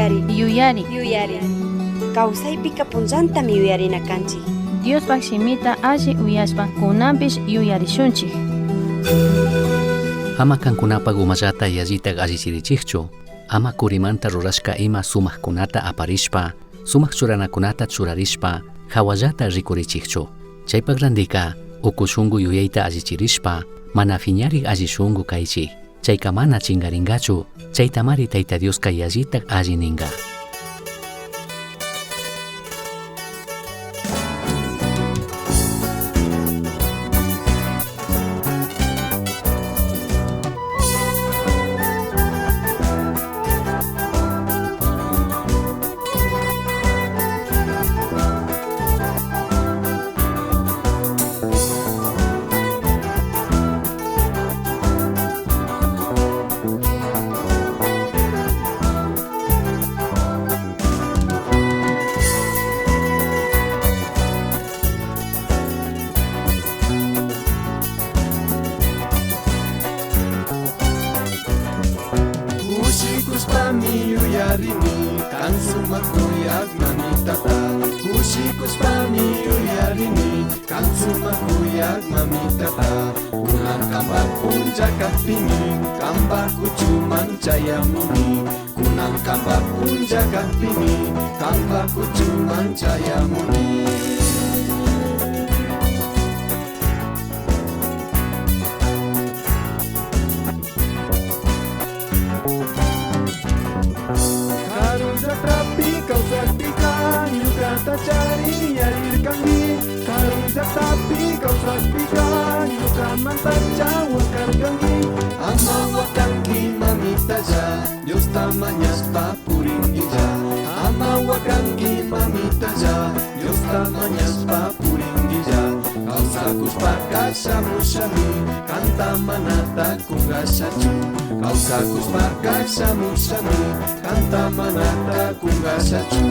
Yuyari. Yuyari. Yuyari. Kawsaypika punllantami yuyarina kanchik. Diospaj shimita alli uyashpa kunanpish yuyarishunchik. Ama kankunapak umallata yallitak allichirichikchu, ama kurimanta rurashka ima sumakkunata aparishpa, sumak churanakunata churarishpa, hawallata rikurichikchu. Chaypak randika, uku shunku yuyayta allichirishpa, mana fiñarik alli shunku kaychik. Chayka mana chingaringachu, chaytamari Tayta Dioska yallitak alli ninga. Kushikushpami yuyarini kan sumak kuyak mamitata. Kushikushpami yuyarini kan sumak kuyak mamitata. Kunan kampak punlla kakpimi kampak kuchuman chayamuni. Kunan kampak punlla kakpimi kampak kuchuman chayamuni. Karu llaqtapi kawsakpika ñuqata chari yarirkanki. Karu llaqtapi kawsakpika ñuqamantacha wakarkanki. Ama wakanki mamitalla, Diosta mañashpa puringuilla. Ama wakanki mamitalla, Diosta mañashpa puringuilla. Kawsakushpaka shamushami, kanta manata kungashachu. Kawsakushpaka shamushami, kanta manata kungashachu.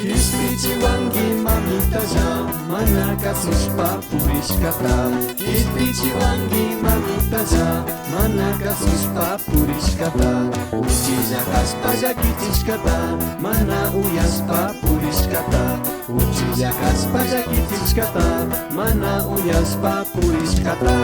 Kishpichiwanki mamitalla, mana kasushpa purishkata. Kishpichiwanki mamitalla, mana kasushpa purishkata. Uchilla kashpa llakichishkata, mana uyashpa purishkata. Uchilla kashpa llakichishkata, mana uyashpa purishkata.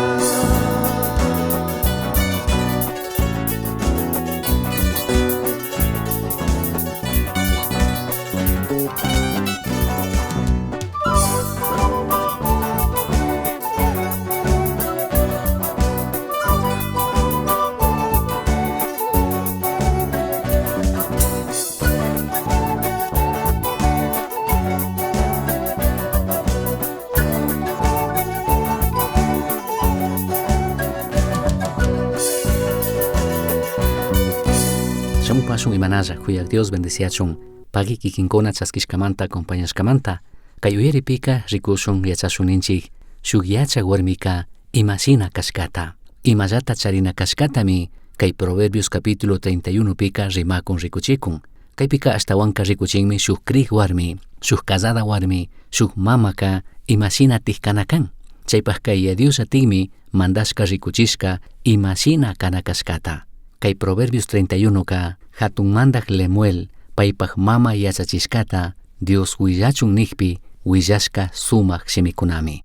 Shamupashun imanalla, kuyak Dios bendeciachun, pagi kikinkuna chaskishkamanta acompañashkamanta, kay uyaripika rikushun yachashun ninchik, shuk yachak warmika imashina kashkata, imallata charina kashkatami, kay Proverbios capítulo 31 pika rimakun rikuchikun. Kaypika ashtawanka rikuchinmi shuk krik warmi, shuk casada warmi, shuk mamaka imashina tijkana kan. Chaypaj kay Yaya Dios atikmi mandashka rikuchishka imashina kana kashkata. Kay Proverbios 31 ka hatun mandak Lemuel paypaj mama yachachishkata Dios willachun nikpi willashka sumak shimikunami.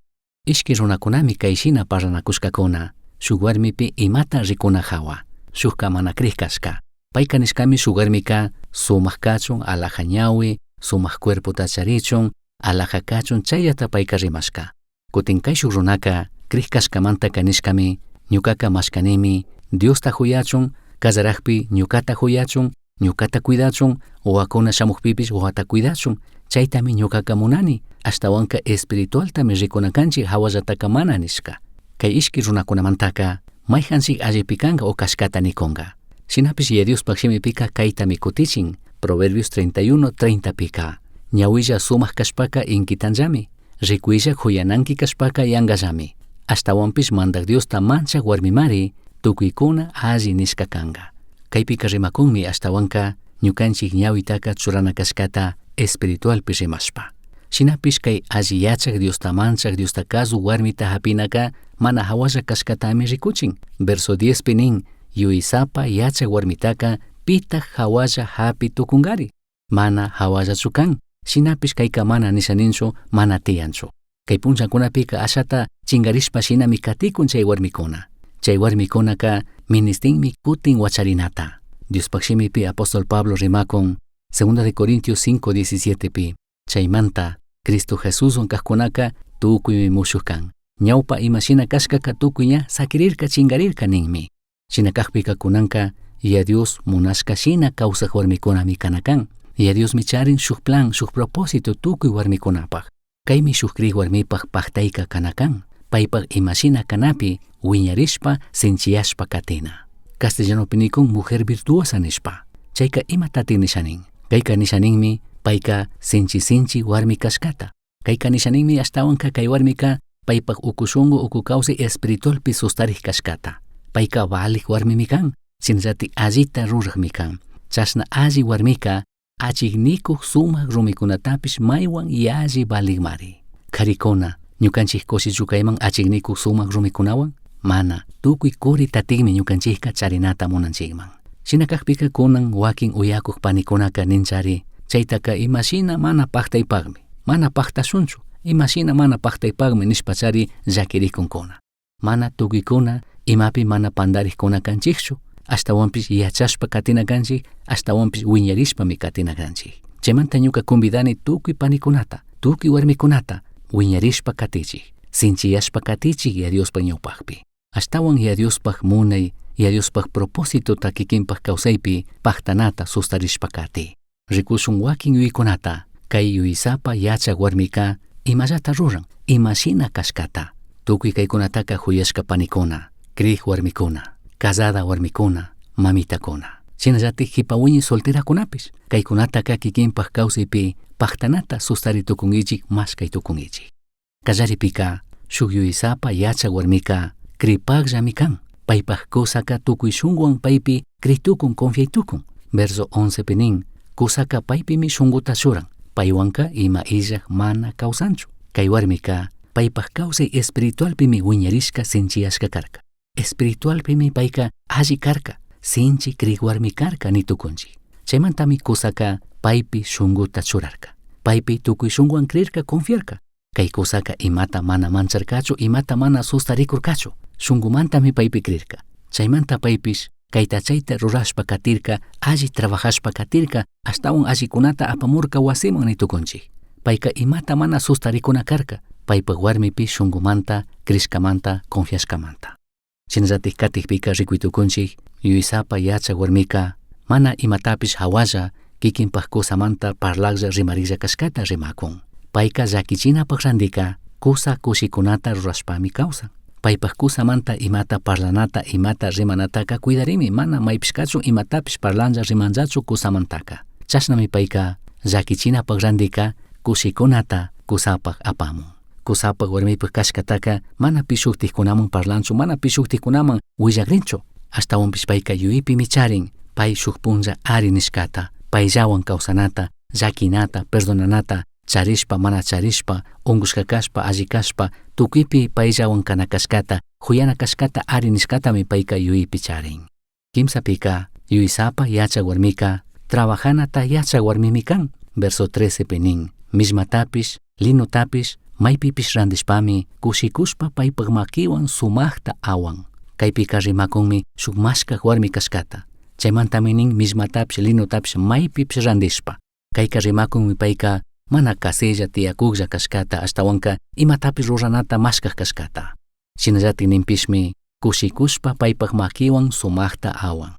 Ishki runakunami kayshina parlanakushkakuna, shuk warmipi imata rikuna hawa, shukka mana krik kashka. Payka nishkami shuk warmika sumak kachun, alaja ñawi, sumak cuerpota charichun, alaja kachun, chayllata payka rimashka. Kutin kay shuk runaka krik kashkamantaka nishkami, ñukaka mashkanimi, Diosta huyachun, kasarajpi ñukata huyachun, Ñucata cuidachun, wawakuna shamukpipish wawata cuidachun, chaytami ñucaca munani, ashtawanka espiritualtami ricuna kanchik hawallataka mana nishka. Kay ishki runakunamantaka mayjanchik allipi kanka o kashkata nikunka. Shinapish Yaya Diospaj shimipika kaytami kutichin, Proverbios 31, 30 pika. Ñahuilla sumak kashpaka inkitanllami, rikuilla huyananki kashpaka yankallami. Ashtawanpish Mandak Diosta manchak warmimari tukuykuna alli nishka kanka. Kaypika rimakunmi ashtawanka ñukanchik ñawitaka churana kashkata espiritualpi rimashpa. Shinapish kay alli yachak Diosta manchak Diosta kazuk warmita hapinaka mana hawalla kashkatami rikuchin. Verso 10 pi nin, yuyaysapa yachak warmitaka pitak hawalla hapi tukunkari. Mana hawallachu kan. Shinapish kayka mana nisha ninchu, mana tiyanchu. Kay punllakunapika ashata chingarishpa shinami katikun chay warmikuna. Chay warmikunaka ministinmi kutin wacharinata. Diospaj shimipi apóstol Pablo rimakun, Segunda de Corintios 5:17 pi, chaymanta Cristo Jesuswan kajkunaka tukuymi mushuj kan. Ñawpa ima shina kashkaka tukuy ña sakirirka chingarirka ninmi. Shina kajpika kunanka Yaya Dios munashka shina kawsaj warmikunami kana kan. Yaya Diosmi charin shuk plan, shuk propósito tukuy warmikunapaj. Kaymi shuk krij warmipaj paktayka kana kan. Paypaj ima shina kanapi wiñarishpa sinchiyashpa katina. Castellanopi nikun mujer virtuosa nishpa. Chayka imatatik nisha nin. Kayka nisha ninmi payka sinchi sinchi warmi kashkata. Kayka nisha ninmi ashtawanka kay warmika paypaj uku shunku uku kawsay espiritualpi sustarij kashkata. Payka valik warmimi kan, shinallatik allita rurakmi kan. Chashna alli warmika achiknikuj sumak rumikunatapish maywan yalli valikmari. Karikuna, ñukanchik kushichu kayman achiknikuj sumak rumikunawan? Mana, tukuy kuri tatikmi ñukanchikka charinata munanchikman. Shina kakpika kunan wakin uyakuj panikunaka ninchari, chaytaka imashina mana paktaypakmi, mana paktashunchu, imashina mana paktaypakmi nishpachari llakirikunkuna. Mana tukuykuna imapi mana pandarikuna kanchikchu, ashtawanpish yachashpa katina kanchik, ashtawanpish wiñarishpami katina kanchik. Chaymanta ñuka convidani tukuy panikunata, tukuy warmikunata, wiñarishpa katichik, sinchiyashpa katichik Yaya Diospaj ñawpakpi. Ashtawan Yaya Diospaj munay, Yaya Diospaj propósitota kikinpaj kawsaypi paktanata sustarishpa kati. Rikushun wakin yuyaykunata, kay yuyaysapa yachak warmika imallata ruran, imashina kashkata. Tukuy kaykunataka huyashka panikuna, krij warmikuna, casada warmikuna, mamitakuna. Shinallatik jipa wiñay solterakunapish, kaykunataka kikinpaj kawsaypi paktanata sustari tukunkichik, mashkay tukunkichik. Kallaripika, shuk yuyaysapa yachak warmika kripakllami kan. Paypaj kusaka tukuy shunkuwan paypi kritukun, confiaytukun. Verso 11 pi nin, kusaka paypimi shunkuta churan, paywanka ima illak mana kawsanchu. Kay warmika paypaj kawsay espiritualpimi wiñarishka sinchiyashka karka. Espiritualpimi payka alli karka, sinchi krik warmi karka ni tukunchik. Chaymantami kusaka paypi shunkuta churarka. Paypi tukuy shunkuwan krirka, confiarka. Kay kusaka imata mana mancharkachu, imata mana sustarikurkachu. Shunkumantami paypi krirka. Chaymanta paypish kayta chayta rurashpa katirka, alli trabajashpa katirka, ashtawan allikunata apamurka wasiman ni tukunchik. Payka imata mana sustarikuna karka, paypaj warmipi shunkumanta, krishkamanta, confiashkamanta. Shinallatik katikpika rikuy tukunchik, yuyaysapa yachak warmika mana imatapish hawalla kikinpaj kusamanta parlaklla rimariklla kashkata rimakun. Payka llakichinapaj randika kusa kushikunata rurashpami kawsan. Paypaj kusamanta imata parlanata, imata rimanataka cuidarimi, mana maypishkachun imatapish parlanlla rimanllachu kusamantaka. Chashnami payka llakichinapaj randika kushikunata kusapaj apamun. Kusapaj warmipaj kashkataka mana pi shuktikkunaman parlanchu, mana pi shuktikkunaman willakrinchu. Ashtawanpish payka yuyaypimi charin, pay shuk punlla ari nishkata, payllawan kawsanata, llakinata, perdonanata, charishpa mana charishpa, unkushka kashpa, alli kashpa, tukuypi payllawan kana kashkata, huyana kashkata ari nishkatami payka yuyaypi charin. Kimsapika, yuyaysapa yachak warmika, trabajanata yachak warmimi kan. Verso 13 pi nin, mishmatapish, linotapish, maypipish randishpami, kushikushpa paypaj makiwan sumakta awan. Kaypika rimakunmi shuk mashkak warmi kashkata. Chaymantami nin mishmatapish, linotapish, maypipish randishpa. Kayka rimakunmi payka mana kasilla tiyakuklla kashkata, ashtawanka imatapish ruranata mashkak kashkata. Shinallatik ninpishmi kushikushpa paypaj makiwan sumakta awan.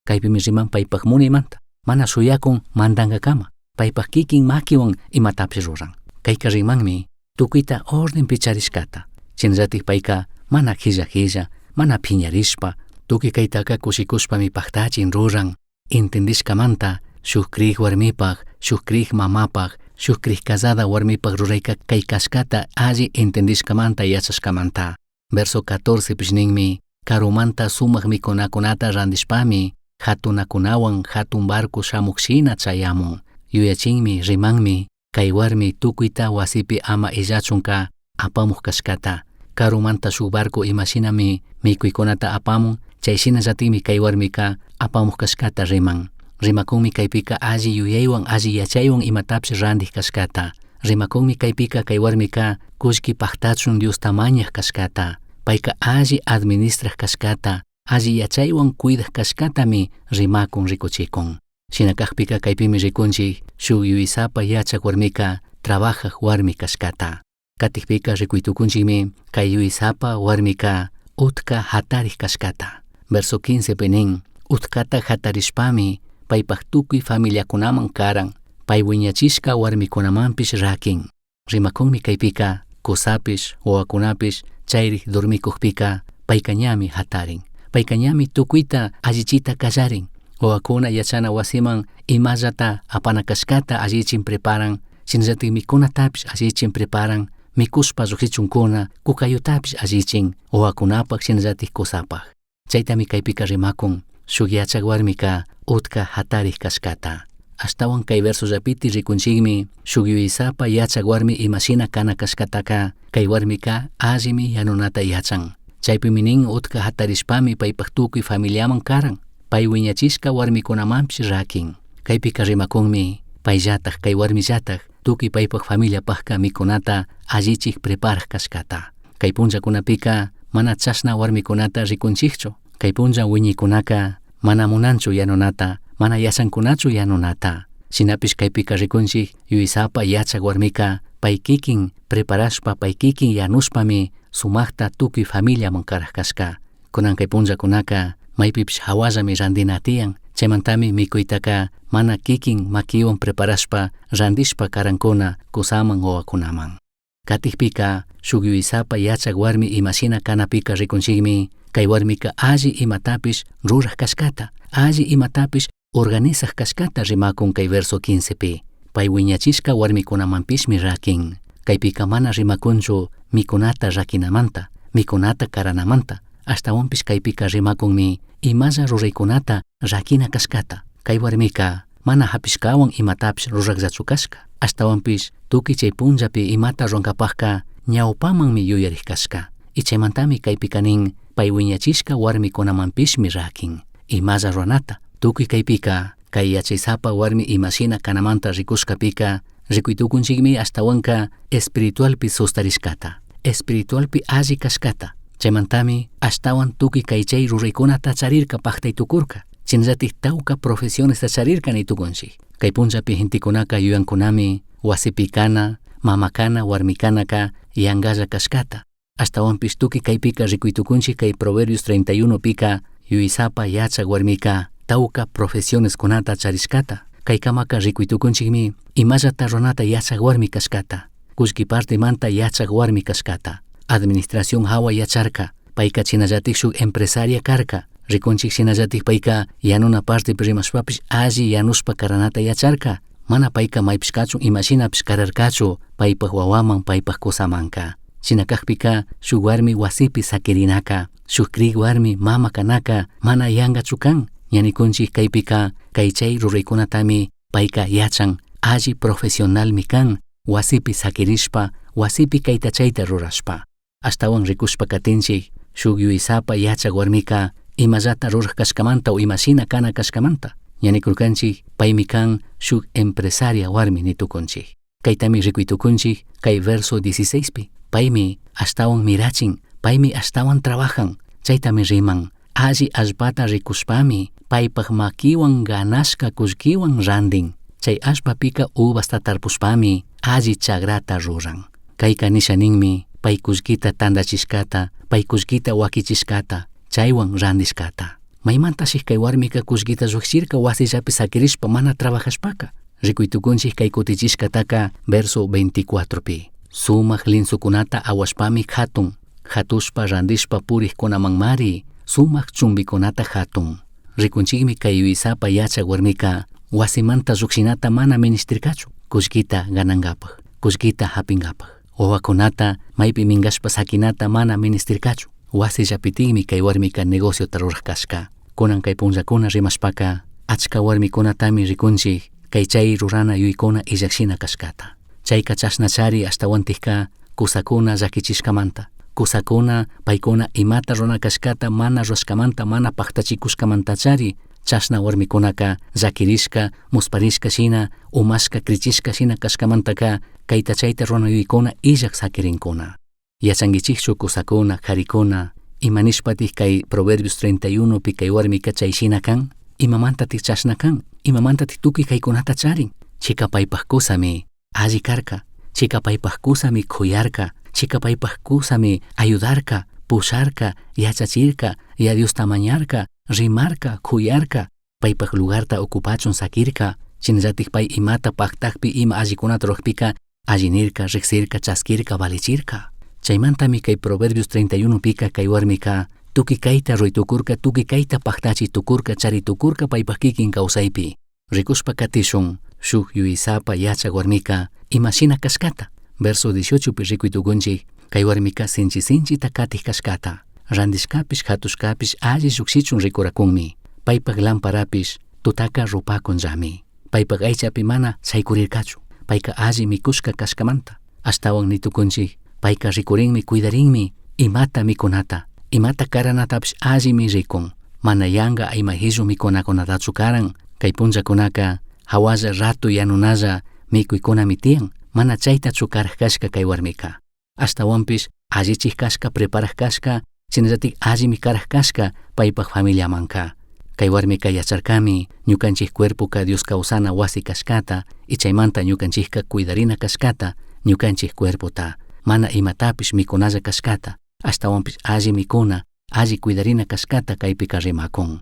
Kaypimi riman paypaj munaymanta. Mana shuyakun mandankakama. Paypaj kikin makiwan imatapish ruran. Kayka rimanmi tukuyta ordenpi charishkata. Shinallatik payka mana qhilla qhilla, mana phiñarishpa, tukuy kaytaka kushikushpami paktachin ruran. Entendishkamanta shuk krik warmipaj, shuk krik mamapaj, shuk krik casada warmipaj rurayka kay kashkata alli entendishkamanta yachashkamanta. Verso 14 pish ninmi, karumanta sumak mikunakunata randishpami, hatunakunawan hatun barco shamuk shina chayamun. Yuyachinmi, rimanmi, kay warmi tukuyta wasipi ama illachunka apamuk kashkata. Karumanta shuk barco imashinami mikuykunata apamun, chay shinallatikmi kay warmika apamuk kashkata riman. Rimakunmi kaypika alli yuyaywan alli yachaywan imatapish randik kashkata. Rimakunmi kaypika kay warmika kullki paktachun Diosta mañak kashkata. Payka alli administrak kashkata, alli yachaywan cuidak kashkatami rimakun rikuchikun. Shina kakpika kaypimi rikunchik shuk yuyaysapa yachak warmika trabajak warmi kashkata. Katikpika rikuytukunchikmi kay yuyaysapa warmika utka hatarik kashkata. Verso 15 pi nin, utkata hatarishpami paypak tukuy familiakunaman karan, pay wiñachishka warmikunamanpish rakin. Rimakunmi kaypika kusapish, wawakunapish chayrik dormikukpika payka ñami hatarin. Payka ñami tukuyta allichita kallarin. Wawakuna yachana wasiman imallata apana kashkata allichin preparan, shinallatik mikunatapish allichin preparan, mikushpa llukshichunkuna kukayutapish allichin wawakunapak shinallatik kusapak. Chaytami kaypika rimakun, shuk yachak warmika utka hatarik kashkata. Ashtawan kay versollapiti rikunchikmi, shuk yuyaysapa yachak warmi imashina kana kashkataka, kay warmika allimi yanunata yachan. Chaypimi nin utka hatarishpami paypak tukuy familiaman karan, pay wiñachishka warmikunamanpish rakin. Kaypika rimakunmi, payllatak kay warmillatak tukuy paypak familiapakka mikunata allichik preparak kashkata. Kay punllakunapika mana chashna warmikunata rikunchikchu. Kay punlla wiñikunaka mana munanchu yanunata, mana yachankunachu yanunata. Shinapish kaypika rikunchik yuyaysapa yachak warmika pay kikin preparashpa, pay kikin yanushpami sumakta tukuy familiaman karak kashka. Kunan kay punllakunaka maypipish hawallami randina tiyan, chaymantami mikuytaka mana kikin makiwan preparashpa randishpa karankuna kusaman wawakunaman. Katikpika shuk yuyaysapa yachak warmi imashina kanapika rikunchikmi, kay warmika alli imatapish rurak kashkata, alli imatapish organizak kashkata rimakun kay verso 15 pi. Pay wiñachishka warmikunamanpishmi rakin. Kaypika mana rimakunchu mikunata rakinamanta, mikunata karanamanta, ashtawanpish kaypika rimakunmi imalla ruraykunata rakina kashkata. Kay warmika mana hapishkawan imatapish rurakllachu kashka, ashtawanpish tukuy chay punllapi imata rurankapakka ñawpamanmi yuyarik kashka. Y chaymantami kaypika nin pay wiñachishka warmikunamanpishmi rakin. Imalla ruranata, tukuy kaypika kay yachaysapa warmi imashina kanamanta rikushkapika rikuytukunchikmi ashtawanka espiritualpi sustarishkata, espiritualpi alli kashkata. Chaymantami ashtawan tukuy kay chay ruraykunata charirka paktay tukurka. Shinallatik tawka profesionesta charirka nitukunchik. Kay punllapi gentekunaka yuyankunami wasipi kana, mama kana, warmi kanaka yankalla kashkata. Ashtawanpish tukuy kaypika rikuytukunchik kay Proverbios 31 pika yuyaysapa yachak warmika tawka profesioneskunata charishkata. Kaykamaka rikuytukunchikmi imallata ruranata yachak warmi kashkata, kullki partemanta yachak warmi kashkata, administración hawa yacharka, payka shinallatik shuk empresaria karka, rikunchik shinallatik payka yanuna partepi rimashpapish alli yanushpa karanata yacharka, mana payka maypish kachun imashinapish kararkachu paypak wawaman paypak kusamanka. Shina kakpika shuk warmi wasipi sakirinaka, shuk krik warmi mama kanaka mana yankachu kan. Ñanikunchik kaypika kay chay ruraykunatami payka yachan, alli profesionalmi kan, wasipi sakirishpa, wasipi kayta chayta rurashpa. Ashtawan rikushpa katinchik, shuk yuyaysapa yachak warmika imallata rurak kashkamanta o imashina kana kashkamanta. Ñanikurkanchik paymi kan shuk empresaria warmi nitukunchik. Kaytami rikuytukunchik kay verso 16 pi. Paymi ashtawan mirachin, paymi ashtawan trabajan, chaytami riman. Alli allpata rikushpami paypak makiwan ganashka kullkiwan randin. Chay allpapika uvasta tarpushpami alli chagrata ruran. Kayka nisha ninmi pay kullkita tandachishkata, pay kullkita wakichishkata, chaywan randishkata. Maimantashi kay warmika kullkita llujshirka wasillapi sakirishpa mana trabajashpaka? Rikuy tukunchik kay kutichishkataka verso 24pi. Sumak linsukunata awashpami hatun, hatushpa randishpa purikkunamanmari sumak chumbikunata hatun. Rikunchikmi kay yuyaysapa yachak warmika wasimanta llukshinata mana minishtirkachu kullkita ganankapaj, kullkita hapinkapaj. Wawakunata maypi minkashpa sakinata mana minishtirkachu. Wasillapitikmi kay warmika negociota ruraj kashka. Kunan kay punllakuna rimashpaka achka warmikunatami rikunchik kay chay rurana yuyaykuna illakshina kashkata. Chayka chashnachari ashtawantikka kusakuna llakichishkamanta. Kusakuna paykuna imata rurana kashkata mana rurashkamanta mana paktachikushkamantachari chashna warmikunaka llakirishka musparishka shina umashka krichishka shina kashkamantaka kayta chayta rurana yuyaykuna illak sakirinkuna. Yachankichikchu kusakuna, karikuna, ima nishpatik kay Proverbios 31 pi kay warmika chay shina kan? Imamantatik chashna kan? Imamantatik tukuy kaykunata charin? Chika paypaj kusami alli karka, chika paypaj kusami kuyarka, chika paypaj kusami ayudarka, pusharka, yachachirka, ya Diosta mañarka, rimarka, kuyarka, paypaj lugarta ocupachun sakirka, shinallatik pay imata paktakpi ima allikunata rurajpika alli nirka, riksirka, chaskirka, valichirka. Chaymantami kay Proverbios 31 pika kay warmika tukuy kayta ruray tukurka, tukuy kayta paktachi tukurka, chari tukurka paypaj kikin kawsaypi. Rikushpa katishun shuk yuyaysapa yachak warmika imashina kashkata. Verso 18 pi rikuy tukunchik kay warmika sinchi sinchita katij kashkata. Randishkapish hatushkapish alli llukshichun rikurakunmi. Paypak lamparapish tutaka rupakunllami. Paypak aychapi mana shaykurirkachu. Payka alli mikushka kashkamanta. Ashtawan nitukunchik payka rikurinmi cuidarinmi imata mikunata, imata karanatapish allimi rikun. Mana yanka ima hillu mikunakunatachu karan. Kay punllakunaka hawalla rato yanunalla mikuykunami tiyan. Mana chaytachu karaj kashka kay warmika. Ashtawanpish allichik kashka, preparaj kashka, shinallatik allimi karaj kashka paypak familiamanka. Kay warmika yacharkami ñukanchik cuerpoka Dios kawsana wasi kashkata y chaymanta ñukanchikka cuidarina kashkata ñukanchik cuerpota. Mana imatapish mikunalla kashkata, ashtawanpish alli mikuna, alli cuidarina kashkata kaypika rimakun.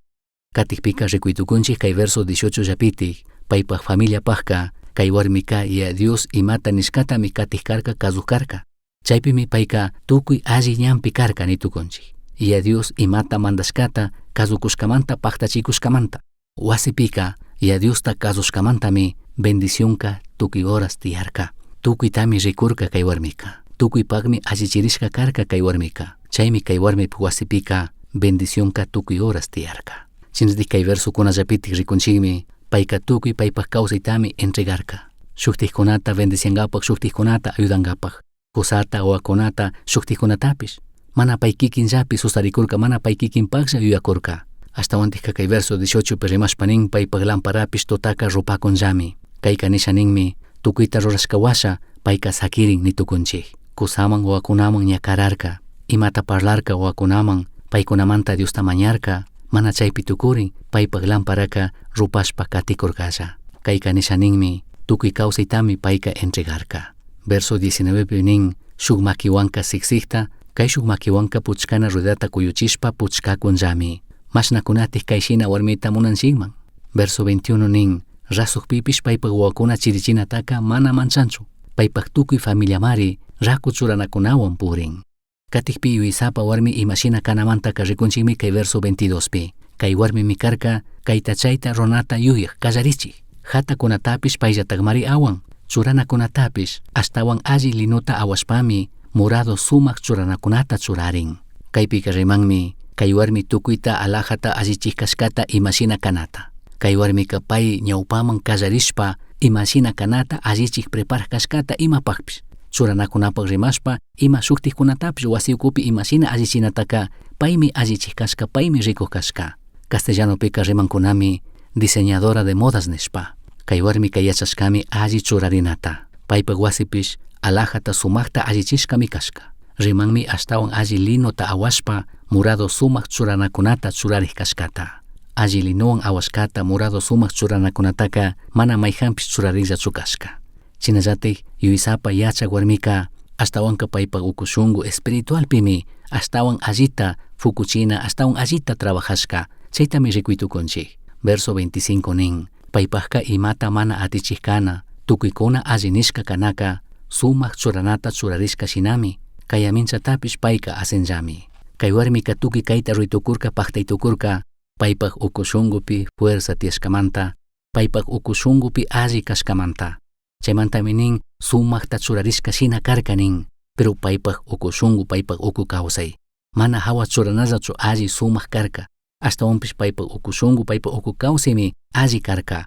Katikpika rikuy tukunchik kay verso 18 llapitik, paypak familiapajka kay warmika ya Dios imata nishkatami katij karka kasuj karka. Chaypimi payka tukuy alli ñanpi karka nitukunchik. Ya Dios imata mandashkata kasukushkamanta paktachikushkamanta. Wasipika ya Diosta kasushkamantami bendicionka tukuy horas tiyarka. Tukuytami rikurka kay warmika. Tukuypakmi allichirishka karka kay warmika. Chaymi kay warmipuk wasipika bendicionka tukuy horas tiyarka. Shinallatik kay versokunallapitik rikunchikmi payka tukuy paypak kawsaytami entregarka. Shuktikkunata bendiciankapak, shuktikkunata ayudankapak. Kusata, wawakunata, shuktikkunatapish. Mana pay kikinllapi sustarikurka, mana pay kikinpaklla yuyakurka. Ashtawantikka kay verso 18 pi rimashpa nin paypak lamparapish tutaka rupakunllami. Kayka nisha ninmi tukuyta rurashka washa payka sakirin nitukunchik. Kusaman wawakunaman ña kararka, imata parlarka wawakunaman, paykunamanta Diosta mañarka, mana chaypi tukurin paypak lamparaka rupashpa katikurkalla. Kayka nisha ninmi tukuy kawsaytami payka entregarka. Verso 19 pi nin shuk makiwanka siksikta, kay shuk makiwanka puchkana ruedata kuyuchishpa puchkakunllami. Mashnakunatik kay shina warmita munanchikman. Verso 21 nin rasukpipish paypak wawakuna chirichinataka mana manchanchu. Paypak tukuy familiamari raku churanakunawan purin. Katikpi yuyaysapa warmi imashina kanamantaka rikunchikmi kay verso 22 pi. Kay warmimi karka kayta chayta runata yuyaj kallarichik. Hatakunatapish payllatakmari awan. Churanakunatapish ashtawan alli linuta awashpami morado sumak churanakunata churarin. Kaypika rimanmi kay warmi tukuyta alhajata allichik kashkata imashina kanata. Kay warmika pay ñawpaman kallarishpa imashina kanata allichik preparaj kashkata imapakpish. Churanakunapak rimashpa ima shuktikkunatapish wasi ukupi imashina allichinataka paymi allichik kashka, paymi rikuj kashka. Castellanopika rimankunami diseñadora de modas nishpa. Kay warmika yachashkami alli churarinata. Paypak wasipish alhajata sumakta allichishkami kashka. Rimanmi ashtawan alli linota awashpa morado sumak churanakunata churarij kashkata. Alli linowan awashkata morado sumak churanakunataka mana mayjanpish churarillachu kashka. Shinallatik yuyaysapa yachak warmika ashtawanka paypak uku shunku espiritualpimi ashtawan allita fukuchina, ashtawan allita trabajashka. Chaitami ricui tucunchij. Verso 25 nin, paipajka imata mana atichij kana, tucuicuna alli nishca canaca, sumaj churanata churarishca shinami, kay aminchatapish payka asinllami. Kay warmika tukuy kayta ruitukurka pajtaytukurka, paypaj uku shunkupi fuerza tiyashkamanta, paypaj uku shunkupi alli kashkamanta. Chaymantami nin sumajta churarishka shina karka nin, pero paypaj uku shunku paypaj uku kawsay. Mana hawa churanallachu alli sumaj karka, ashtawanpish paypaj uku shunku paypaj uku kawsaymi alli karka.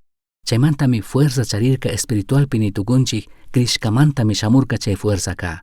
Chaymantami fuerza charirka espiritualpi nitukunchik, crishkamantami shamurka chay fuerzaka.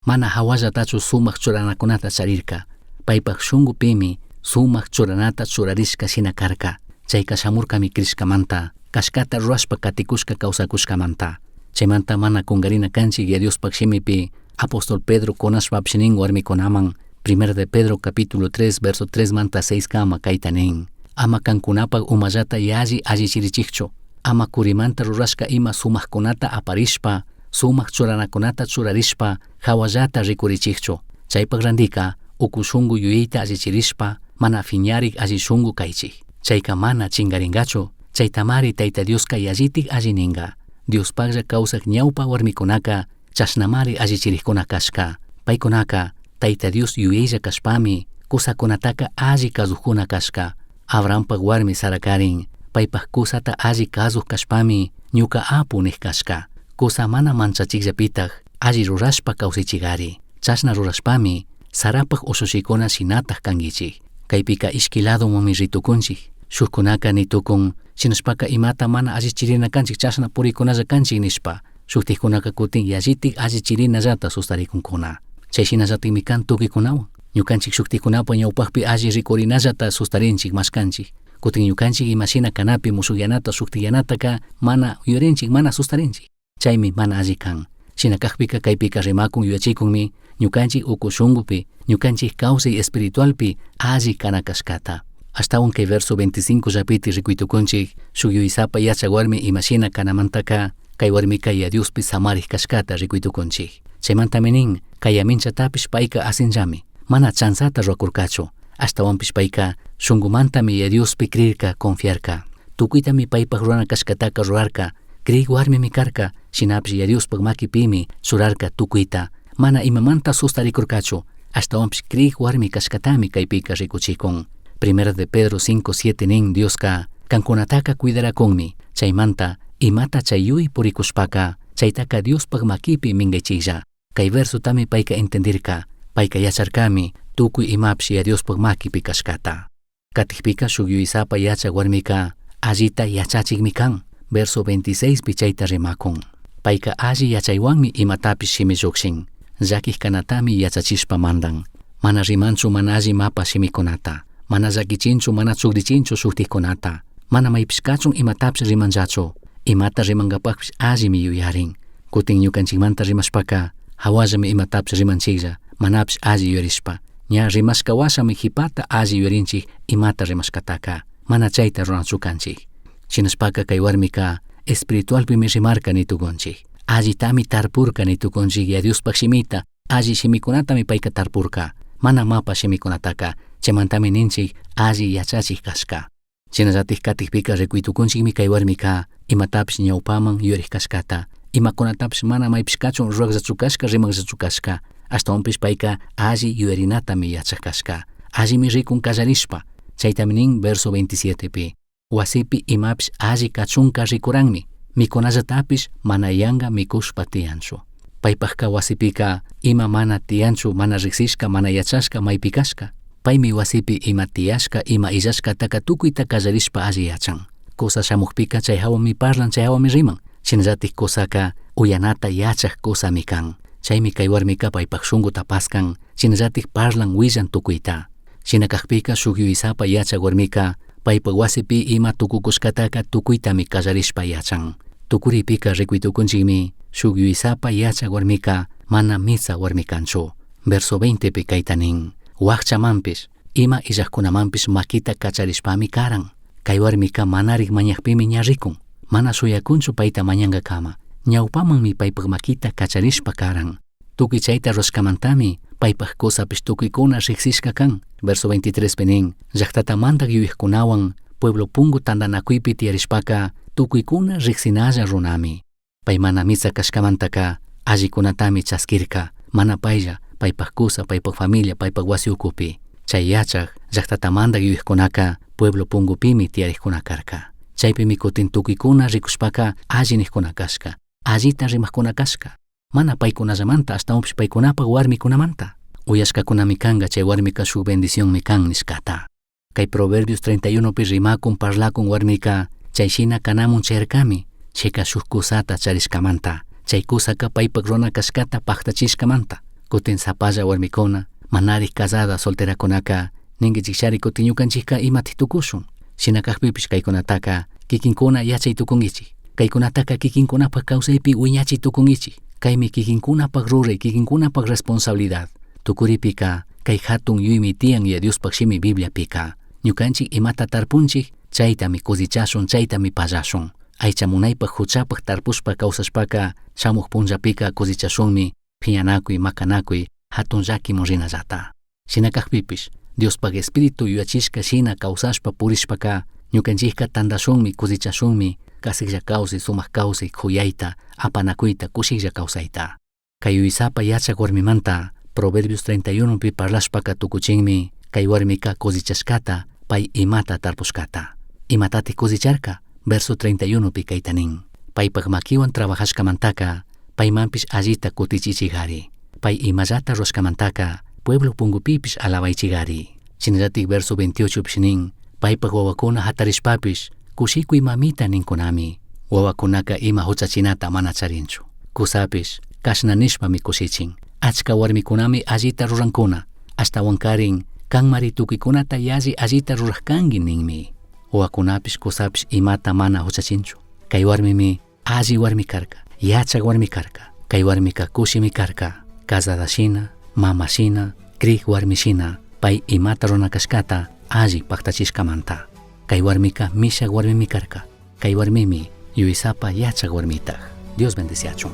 Mana hawallatachu sumak churanakunata charirka, paypaj shunkupimi sumak churanata churarishka shina karka. Chayka shamurkami crishkamanta, kashkata rurashpa katikushka kawsakushkamanta. Chaymanta mana kungarina kanchik ya Diospaj shimipi, apóstol Pedro kunashpapish nin warmikunaman, Primera de Pedro capítulo 3 verso 3 manta 6 kama kayta nin. Ama kankunapaj umallata yalli allichirichikchu, ama kurimanta rurashka ima sumakkunata aparishpa, sumak churanakunata churarishpa, hawallata rikurichikchu. Chaypaj randika, uku shunku yuyayta allichirishpa, mana fiñarik alli shunku kaychik. Chayka mana chingaringachu, chaytamari Tayta Dioska yallitik alli ninga. Diospajlla kawsak ñawpa warmikunaka, chashnamari allichirikkuna kashka. Paykunaka, Tayta Dios yuyaylla kashpami, kusakunataka alli kazujkuna kashka. Abrahampaj warmi Sarakarin, paypaj kusata alli kazuj kashpami, ñuka apu nik kashka. Kusa mana manchachikllapitaj, alli rurashpa kawsaychigari. Chashna rurashpami, Sarapaj ushushikuna shinataj kankichik. Kaypika ishki ladomanmi ritukunchik. Shukkunaka nitukun, shinashpaka imata mana allichirina kanchik chashna purikunalla kanchik nishpa. Shuktikkunaka kutin yallitik allichirinallata sustarikunkuna. Chay shinallatikmi kan tukuykunawan. Ñukanchik shuktikkunapa ñawpakpi alli rikurinallata sustarinchik mashkanchik. Kutin ñukanchik imashina kanapi mushuyanata shuktiyanataka mana yuyarinchik mana sustarinchik. Chaymi mana alli kan. Shina kakpika kaypika rimakun yuyachikunmi ñukanchik uku shunkupi, ñukanchik kawsay espiritualpi alli kana kashkata. Ashtawan kay verso 25 llapiti rikuytukunchik, shuk yuyaysapa yachak warmi imashina kanamantaka, kay warmika ya Diospi samarik kashkata rikuytukunchik. Chaymantami nin, kay aminchatapish payka asinllami, mana chanzata rurakurkachu, ashtawanpish payka shunkumantami ya Diospi crirka, confiarka. Tukuytami paypaj rurana kashkataka rurarka, crik warmimi karka, shinapish ya Diospaj makipimi churarka tukuyta, mana imamanta sustarikurkachu, ashtawanpish crik warmi kashkatami kaypika rikuchikun. Primera de Pedro 5:7 nin Dioska kankunataka cuidarakunmi, chaymanta imata chayuy purikushpaka, chaytaka Diospaj makipi minkaychiklla. Kay versotami payka entendirka, payka yacharkami tukuy imapish ya Diospaj makipi kashkata. Katikpika shuk yuyaysapa yachak warmika allita yachachikmi kan. Verso 26 pi chayta rimakun. Payka alli yachaywanmi imatapish shimi llukshin. Llakik kanatami yachachishpa mandan. Mana rimanchu mana alli mapa shimikunata. Mana llakichinchu mana chukrichinchu shuktikkunata. Mana maypish kachun imatapish rimanllachu. Imata rimankapakpish allimi yuyarin. Kutin ñukanchikmanta rimashpaka, hawallami imatapish rimanchiklla, manapish alli yuyarishpa. Ña rimashka washami jipata alli yuyarinchik imata rimashkataka. Mana chayta ruranachu kanchik. Shinashpaka kay warmika espiritualpimi rimarka nitukunchik. Allitami tarpurka nitukunchik ya Diospaj shimita, alli shimikunatami payka tarpurka. Mana mapa shimikunataka, chaymantami ninchik alli yachachik kashka. Shinallatik katikpika rikuytukunchikmi kay warmika imatapish ñawpaman yuyarik kashkata, imakunatapish mana maypish kachun rurakllachu kashka, rimakllachu kashka, ashtawanpish payka alli yuyarinatami yachak kashka, allimi rikun kallarishpa, chaytami nin verso 27 pi. Wasipi imapish alli kachunka rikuranmi, mikunallatapish mana yanka mikushpa tiyanchu. Paypajka wasipika ima mana tiyanchu, mana riksishka, mana yachashka maypi kashka. Paymi wasipi ima tiyashka, ima illashkataka tukuyta kallarishpa alli yachan. Kusa shamukpika chay hawami parlan, chay hawami riman. Shinallatik kusaka uyanata yachak kusami kan. Chaymi kay warmika paypaj shunkuta paskan, shinallatik parlan willan tukuyta. Shina kakpika shuk yuyaysapa yachak warmika paypaj wasipi ima tukukushkataka tukuytami kallarishpa yachan. Tukuripika rikuytukunchikmi shuk yuyaysapa yachak warmika mana mitsa warmi kanchu. Verso 20 pi kayta nin, wakchamanpish, ima illajkunamanpish makita kacharishpami karan. Kay warmika manarik mañakpimi ña rikun, mana shuyakunchu payta mañankakama. Ñawpamanmi paypaj makita kacharishpa karan. Tukuy chayta rurashkamantami Paypaj kusapish tukuykuna riqsishka kan. Verso 23 pi nin, llaqtata mandak yuyajkunawan pueblo pungu tantanakuypi tiyarishpaka tukuykuna riqsinalla runami. Pay mana mitsa kashkamantaka allikunatami chaskirka, mana paylla, paypaj kusa, paypaj familia, paypaj wasi ukupi. Chay yachaj llaqtata mandak yuyajkunaka pueblo pungupimi tiyariqkuna karka. Chaypimi kutin tukuykuna rikushpaka alli niqkuna kashka, allita rimaqkuna kashka. Mana paykunallamanta ashtawanpish paykunapaj warmikunamanta. Uyashkakunami kanka chay warmika shuk bendicionmi kan nishkata. Kay Proverbios 31 pi rimakun parlakun warmika chay shina kanamun chayarkami, chayka shuk kusata charishkamanta, chay kusaka paypak runa kashkata paktachishkamanta. Kutin sapalla warmikuna, manarik casada solterakunaka, ninkichikshari kutin ñukanchikka imatik tukushun. Shina kakpipish kaykunataka kikinkuna yachay tukunkichik. Kaykunataka kikinkunapak kawsaypi wiñachiy tukunkichik. Kaymi kikinkunapak ruray, kikinkunapak responsabilidad. Tukuripika kay hatun yuymi tiyan ya Diospaj shimi Bibliapika. Ñukanchik imata tarpunchik, chaytami cosechashun, chaytami pallashun. Aycha munaypaj huchapaj tarpushpa kawsashpaka shamuj punllapika cosechashunmi phiñanakuy, makanakuy, hatun llakimun rinallata. Shina kakpipish, Diospaj Espíritu yuyachishka shina kawsashpa purishpaka ñukanchikka tantashunmi, cosechashunmi, kasiklla kawsay, sumak kawsay, kuyayta, apanakuyta, kushiklla kawsayta. Kay yuyaysapa yachak warmimanta Proverbios 31 pi parlashpaka tukuchinmi kay warmika cosechashkata pay imata tarpushkata. Imatatik cosecharka? Verso 31 pi kayta nin. Paypak makiwan trabajashkamantaka paymanpish allita kutichichigari. Pay imallata rurashkamantaka pueblo pungupipish alabaichigari. Shinallatik verso 28 pish nin, paypak wawakuna hatarishpapish kushikuy mamita ninkunami. Wawakunaka ima huchachinata mana charinchu. Kusapish kashna nishpami kushichin. Achka warmikunami allita rurankuna. Ashtawankarin kanmari tukuykunata yalli allita rurajkanki ninmi. Wawakunapish kusapish imata mana huchachinchu. Kay warmimi alli warmi karka, yachak warmi karka. Kay warmika kushimi karka, casada shina, mama shina, krik warmi shina, pay imata runa kashkata alli paktachishkamanta. Kay warmika mishak warmimi karka. Kay warmimi yuyaysapa yachak warmitaj. Dios bendeciachun.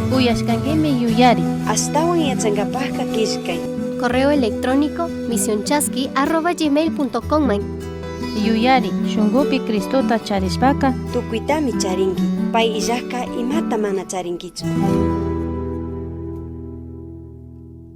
Uyashkankimi yuyari. Ashtawan yachankapajka killkay. Correo electrónico misionchasqui@gmail.com man. Yuyari, shunkupi Cristota charishpaka Tukuytami charinki. Pay illajka imata mana charinkichu.